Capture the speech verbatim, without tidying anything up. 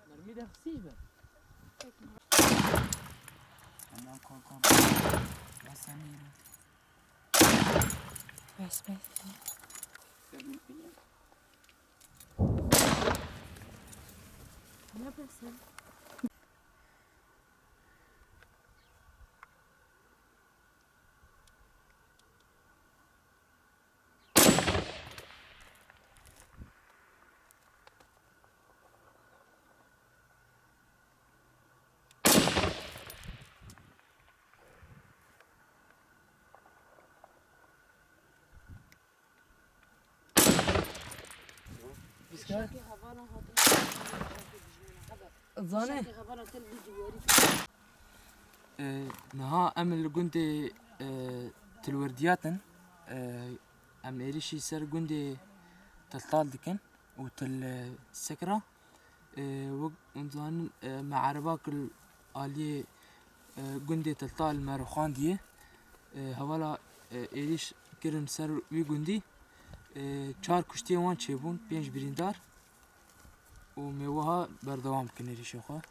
Mermî de xisî be. Hemen korkak. Basamîrim. Bes, bes. Ne bes? Zane. E, niha em li gundê, e, Tilwerdiyatin. E, em êrişî ser gundê Tiltal dikin û Til, e, Sekra. E, wek hûn zanin, e, me erebak li aliyê, e, gundê Tiltal me rûxandiye. E, hevala, e, êrîş kirin ser wî gundî. E, çar kuştiyê wan çêbûn, pênc birîndar. Û me wiha berdewam dikin êrîşê xwe.